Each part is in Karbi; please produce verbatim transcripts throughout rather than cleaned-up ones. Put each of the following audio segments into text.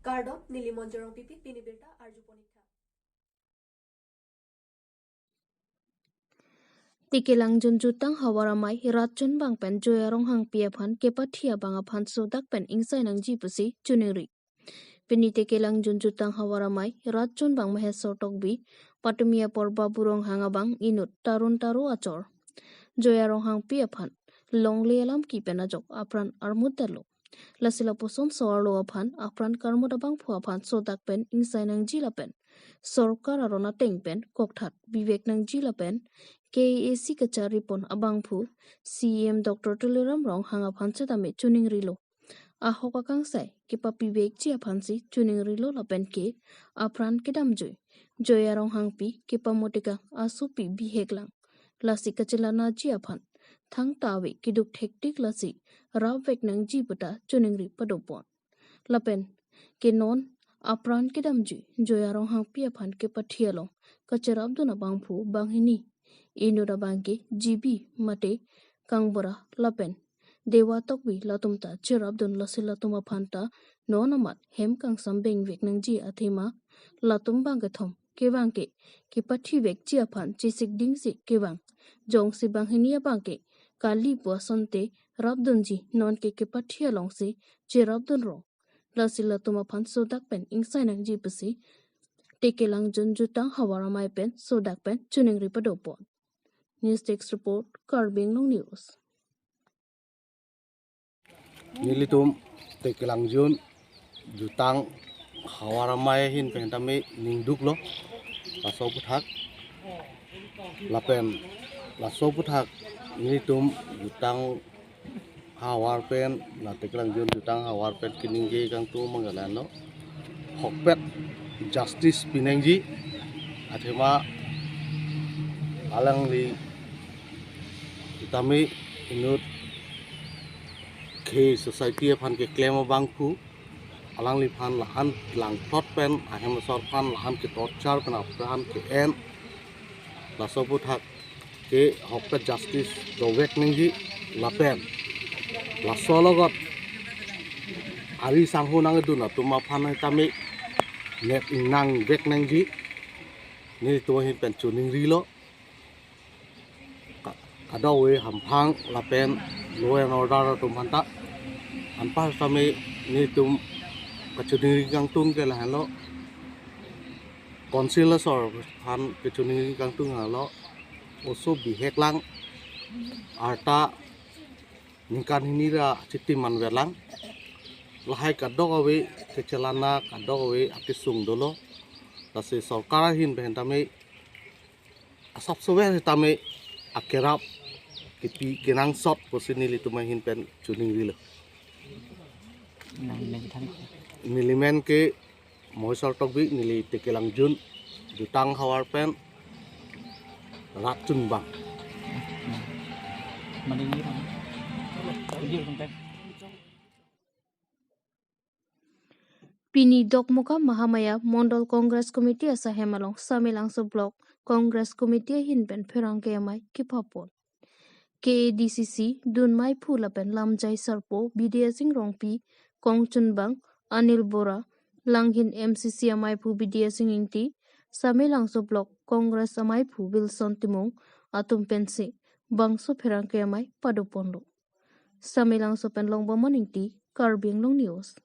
Kardom, neli Monjorong Pipi, pini birta arju ponik tha. Tekelangjun jutang havar amei rat chunbang pen Joya Ronghangpi aphan kepathi abang aphan sodak pen ingsai nangji pusi choningri. Pini Tekelangjun jutang havar amei rat chunbang Maheswar Tokbi, patumi apor Babu Ronghang abang inut Tarun Taro achor Joya Ronghangpi aphan longle alam kepi pen ajok apran armut detlo. Lasi lapuson so-arlo aphan apran karmut abangphu aphan sodak pen ingsai nangji lapen sorkar aron ateng pen kokthat bivek nangji lapen K A A C kacharipon abangphu C E M Doctor Tuliram Ronghang aphan setame choningrilo. Ahok akangsai kepapivekji aphansi choningrilo lapen ke apran kedamjui Joya Ronghangpi kepamotekang asopi bihek lang. Lasi kachelanaji aphan thangta ave keduk thektik, lasi rapvek nangji puta choningri padopon. Lapen ke non apran kedamjui Joya Ronghangpi aphan kepathi along kacherapdun abangphu banghini, inut abang ke G B mate Kangbura lapen Dewa Tokbi latum ta cherapdun, lasi latum aphan ta non amat hem kangsam bengvek nangji, athema latum bangkethom kevang ke kepathivekji aphan chesik dingsi kevang. Jongsi banghini abang ke kali pu asonte rapdunji, non ke kepathi alongsi cherapdun rong. Lasi latum aphan sodak pen ingsai nangji pusi Tekelangjun jutang havar amei pen sodak pen choningri padopon. News Desk Report, Karbi Anglong News. Nelitum Tekelangjun jutang havar amei ahin pen tame ningduklo laso aphuthak. Lapen laso aphuthak nelitum jutang havar pen, la Tekelangjun jutang havar pen keningje kangtung abang ke lahenlo. Ahokpet justice pinangji, athema alangli tame inut khei society aphan keklem abangphu, alangliphan la-an langplot pen ahem asor aphan la-an ke-torture pen aphan ke-en. Laso aphuthak ke ahokpet justice dovek nangji lapen laso alogot ari sangho nangdun atum aphan tame nep ingnangvek nangji, nelitum ahin pen choningrilo. Ka-, kadokave hamphang lapen law and order atum aphanta. Anpar tame nelitum kachoningri kangtung ke lahenlo. Council asor aphan kachoningri kangtung lahenlo. Oso bihek lang, arta ningkan hini ra chitim manvet lang. Lahai kadokave kechelana, kadokave akesung dolo. Lasi sorkar ahin pen tame asap sover tame akerap kepi kenangsot pusi nelitum ahin pen choningrilo. Nang, nang than. Neli men ke Maheswar Tokbi, neli Tekelangjun jutang havar pen rat chunbang. Mani ni kan. Video contact. Pini Dokmoka Mahamaya Mondol Congress Committee asahem along Samelangso Block Congress Committee ahin pen pherangke amei kepapon. K A D C C dun meiphu lapen lamjai sarpo Bidya Sing Rongpi, kongchunbang Anil Bora, langhin M C C ameiphu Bidya Sing Ingti, Samelangso Block Congress ameiphu Wilson Timung atum pensi bangso pherangke amei padoponlo. Samelangso pen Longbomon Ingti, Karbi Anglong News.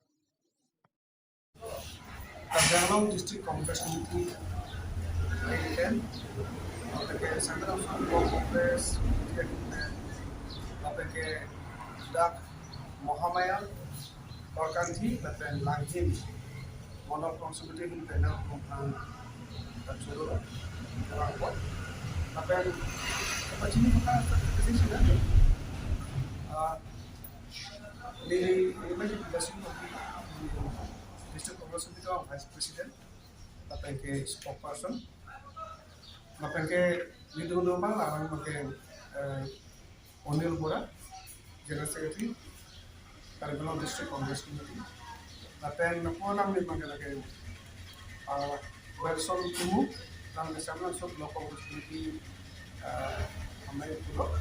Karbi Anglong District Congress Committee, ten, apeke Central Congress Committee, ten, apeke dak Mahamaya, Korkanthi, lapen Langhin, Mondol Congress Committee ahin pen nang kumphang tak choro, orang buat. Lapen apa sini bukan sini sini. Ah, neli, neli masih blessing bagi District Congress Committee Vice President, lapen ke spokesperson, lapen ke nelitum abang lapen ke, eh, Anil Bora, General Secretary, Karbi Anglong District Congress Committee. Lapen nangpo alam ni abang ke lake, ah, Wilson Timung, nang Samelangso Block Congress Committee, ah, amei pulo.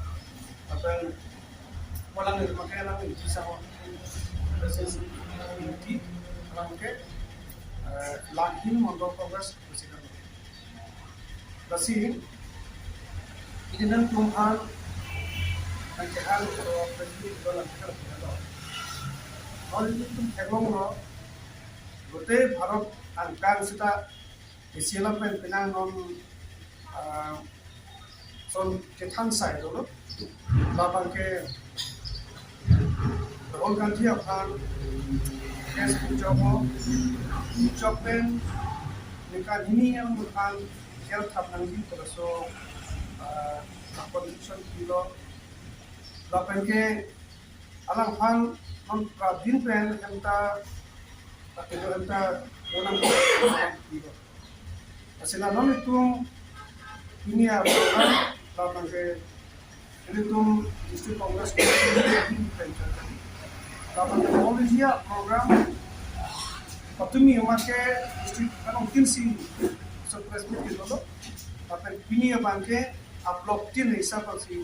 Lapen alang ni abang ke alang ni jisa ho, President Committee, alang ke Langhin Mondol Congress President. Lasi, ilitum aphan, nangkehang, so, President Dol Langhin Dol. Ilitum theklonglo, gote Bharat angkang seta, isi alam pen penang non, ah, son kethan sai dolo. Labang ke Rahul Gandhi aphan case puchok, puchok pen ningkan hini aphan jail thap nangji pu laso, ah, conviction pilo. Lapen ke alangphan non prabin pen hemta, atilo hemta, onang pilo. Lasi la non itum pini aprogram, labang ke ilitum District Congress Committee pen chakri. Labang ke all India program, patumi umat ke district along tin si, so press meet kedolo. Lapen pini abang ke a block tin hisap si,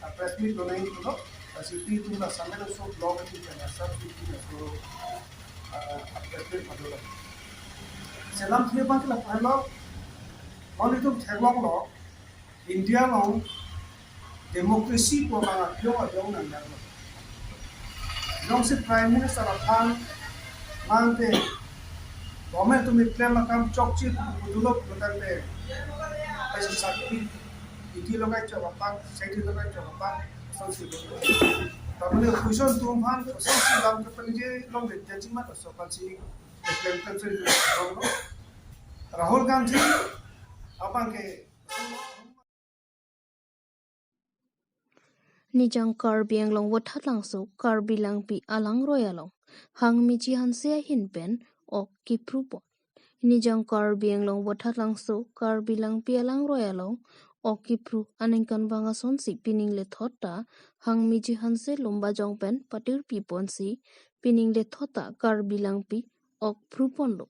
ah, press meet donai dolo. Lasi ilitum la sampai so block tin pen asap si tin so, ah, a press meet padolo. Selam thir abang ke lapu helo, non itum theklonglo, India along democracy pu abang abiong abiong nangdaklo. Jongsi Prime Minister aphan mangte government tumi plan akam chokche pu dolo pu tangte, paisa sakhi, iti lokai chok apak, saidi lokai chok apak, asonsi dolo. Tamane opposition atum aphan asonsi lam kepaniji longdet jajima, aso aphansi plan plan seri dolo. Rahul Gandhi abang ke Nijang Karbi Anglong Vothatlangso Karbi Langpi alangroi along Hangmiji Hanse ahin pen ok kipru pon. Nijang Karbi Anglong Vothatlangso Karbi Langpi alangroi along ok kipru aningkanvang asonsi pining lethot ta Hangmiji Hanse Lumbajong pen patirpi ponsi pining lethot ta Karbi Langpi ok pru ponlo.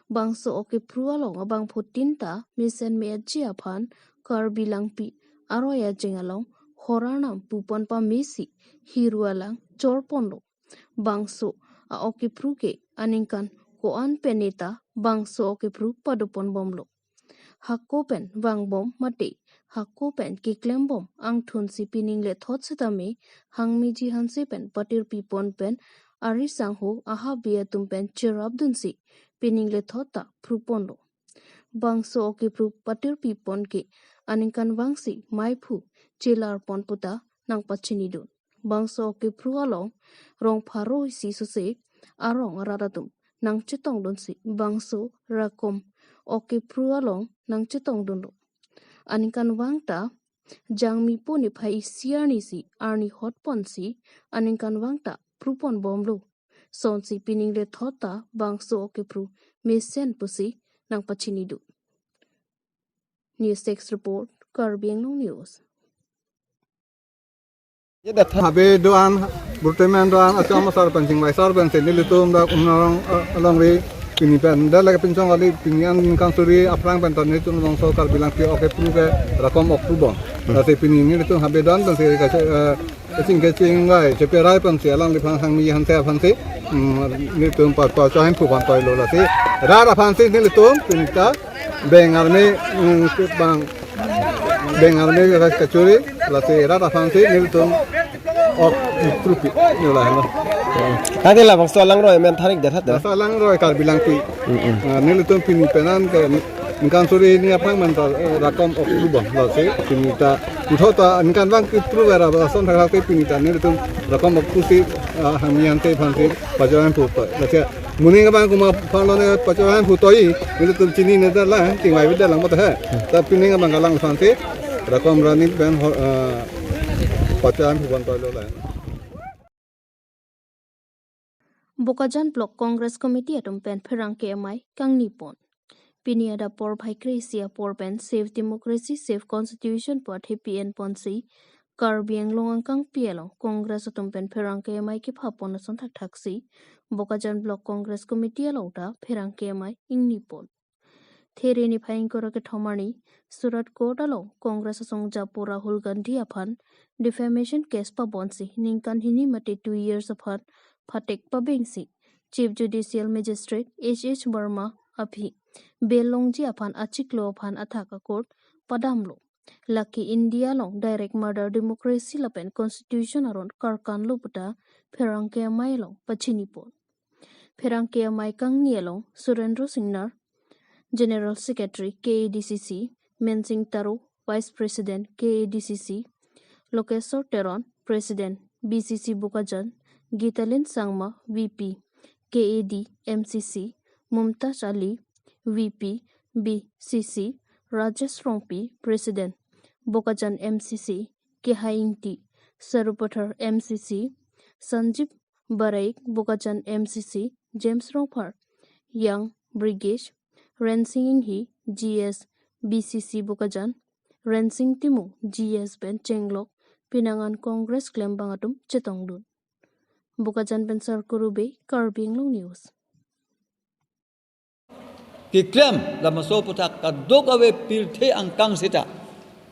Bangso ok kipru along abangphutin ta mesen me-etji aphan Karbi Langpi aroi ajeng along hor arnam pupon pamesi hiru alang chor ponlo. Bangso a ok kipru ke aningkan ko-an pen neta bangso ok kipru pado ponbomlo. Hako pen vangbom mate hako pen keklembom angthunsi pining lethot setame Hangmiji Hanse pen patirpi pon pen ari sangho ahabi atum pen cherapdunsi pining lethot ta pru ponlo. Bangso ok kipru patirpi pon ke aningkanvangsi maiphu chelar pon puta nangpachinidun. Bangso ok kipru along rong pharo isi sose arong arat atum nangchetongdunsi bangso rakom ok kipru along nangchetongdunlo. Aningkanvang ta Jangmi pu niphai isi arnisi arni hot ponsi aningkanvang ta pru ponbomlo. Sonsi pining lethot ta bangso ok kipru mesen pusi nangpachinidu. News Desk Report, Karbi Anglong News. Habe do-an, Burteman do-an, achom asar pen chingvai sar pensi nelitum dak Umnarong, eh, alongri pini pen, dak lake pinchong kali pini aningkan suri aphrang pen ta nelitum bangso Karbi Langpi ok kipru ke rakom ok pru bom. Lasi pini nelitum habe do-an pensi kache, eh, kaching kachingvai, cheperai pensi alangliphan Hangmiji Hanse aphansi, mm, nelitum pa, pachohemphu pontoilo lasi. Rat aphansi nelitum pini ta Beng arme, mm, bang, Beng arme ka-, kachuri, lasi rat aphansi nelitum ok kipru pi, nila hano. Tadi labangso alangroi men tharik det hat da. Bangso alangroi Karbi Langpi. Mm-mm. Ah, nelitum pini penan ke ningkan suri hini aphrang men ta, eh, rakom ok pru bom, lasi pini ta puthot ta ningkanvang kipru vera ba son thak thak pini ta nelitum rakom ok prusi, ah, Hangmiji Hanse aphansi pachohemphu toi. Lasi moning abang komat aphan lone pachohemphu toi, nelitum chinine detlang, chingvai detlang mate he. Ta pining abang alangphansi rakom arni pen ho-, eh, pachohemphu pontoilo la. Bokajan Block Congress Committee atum pen pherangke amei kangni pon. Pini adap porphai kre-isi apor pen Save Democracy, Save Constitution pu athepi en ponsi Karbi Anglong angkangpi along Congress atum pen pherangke amei kepha pon ason thak thaksi Bokajan Block Congress Committee along ta pherangke amei ingni pon. There niphai ingkoi ra kethom arni Surat Court along Congress asongjapo Rahul Gandhi aphan defamation case pabonsi ningkan hini mate two years aphan phatek pabengsi Chief Judicial Magistrate H H Verma aphi bail longji aphan achiklo aphan athak a-court padamlo. Lake India along direct mother democracy lapen constitution aron karkanlo puta pherangke amei along pachinipo. Pherangke amei kangni along Surendra Singnar, General Secretary K A D C C, Mensing Taro, Vice President K A D C C, Lokeswar Teron, President B C C Bokajan, Gitalin Sangma, V P K A D M C C, Mumtaz Ali, V P B C C, Rajesh Rongpi, President Bokajan M C C, Kehai Ingti, Sarupathar M C C, Sanjeev Barai, Bokajan M C C, James Rongphar, Young Brigade, Rensing Inghi, G S B C C Bokajan, Rensing Timung, G S pen chenglok penang an Congress klembang atum chetongdun. Bokajan pen Sarkuru Bey, Karbi Anglong News. Keklem labangso aputhak kadokave pirthe angkang seta,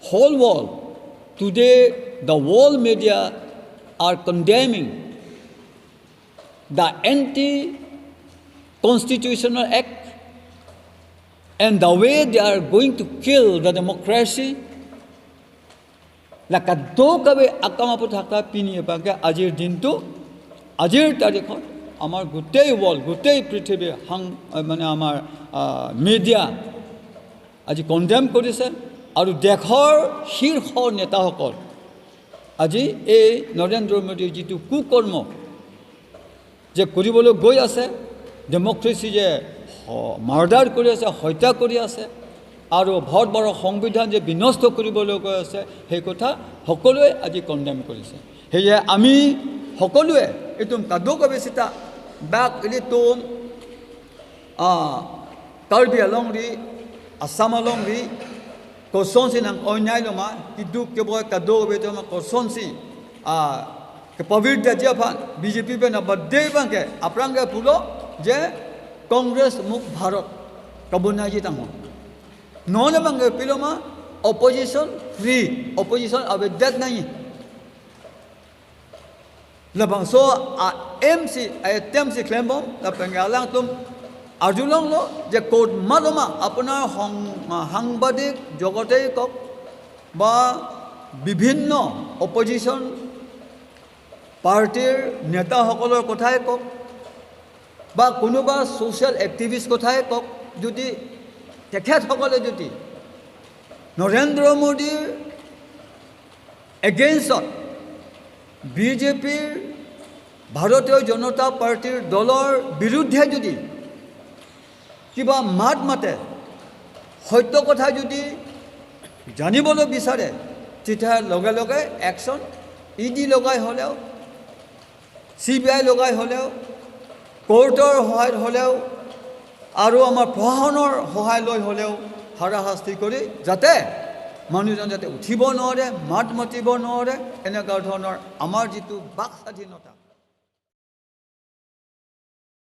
whole world, today the world media are condemning the anti-constitutional act and the way they are going to kill the democracy. La kadokave akam aputhak ta pini abangke ajir din tu, ajir tarikh hot, amar gutei world, gutei prithibi hang, eh, mane amar, ah, media aji condemn korise, aru dekhor shirkho neta hokol aji ei Narendra Modi jitu kukormo je কৰিবলৈ গৈ আছে, ডেমক্ৰেচি যে হ-, মাৰ্ডাৰ কৰি আছে, হত্যা কৰি আছে, আৰু ভাৰতবৰ্ষৰ সংবিধান যে বিনষ্ট কৰিবলৈ গৈ আছে, সেই কথা সকলোৱে আজি কণ্ডেম কৰিছে। সেয়ে আমি সকলোৱে এইটো কাদো কাবেচিতা বাক ইলিতুম, আ, কাৰ্বি আলং ৰি, আছাম আলং ৰি, কচনচি নাং অন্যায় লমা, কিদু কেবল কাদো কাবেচিতা কচনচি, আ, ke Pavitra ji aphan, B J P pen abade abangke, aphrang ke pulo je Congress Mukt Bharat kabunai ji tangho. Non abangke piloma opposition free, opposition avedet nahi. Labangso a-aim si, a-attempt si klembom, lapen alangtum arjulonglo, je court maloma, আপোনাৰ সং-, সাংবাদিক জগতেই কওক, বা বিভিন্ন অপজিশ্যন পাৰ্টিৰ নেতাসকলৰ কথাই কওক বা কোনোবা ছ'চিয়েল এক্টিভিষ্ট কথাই কওক, যদি তেখেতসকলে যদি নৰেন্দ্ৰ মোদীৰ এগেইনষ্টত বি জে পিৰ ভাৰতীয় জনতা পাৰ্টিৰ দলৰ বিৰুদ্ধে যদি কিবা মাত মাতে, সত্য কথা যদি জানিবলৈ বিচাৰে, তেতিয়া লগে লগে একশ্যন, ই ডি লগাই হ'লেও, চি বি আই লগাই হ'লেও, কোৰ্টৰ সহায়ত হ'লেও, আৰু আমাৰ প্ৰশাসনৰ সহায় লৈ হ'লেও হাৰাশাস্তি কৰি যাতে মানুহজন যাতে উঠিব নোৱাৰে, মাত মাতিব নোৱাৰে, এনেকুৱা ধৰণৰ আমাৰ যিটো বাক স্বাধীনতা,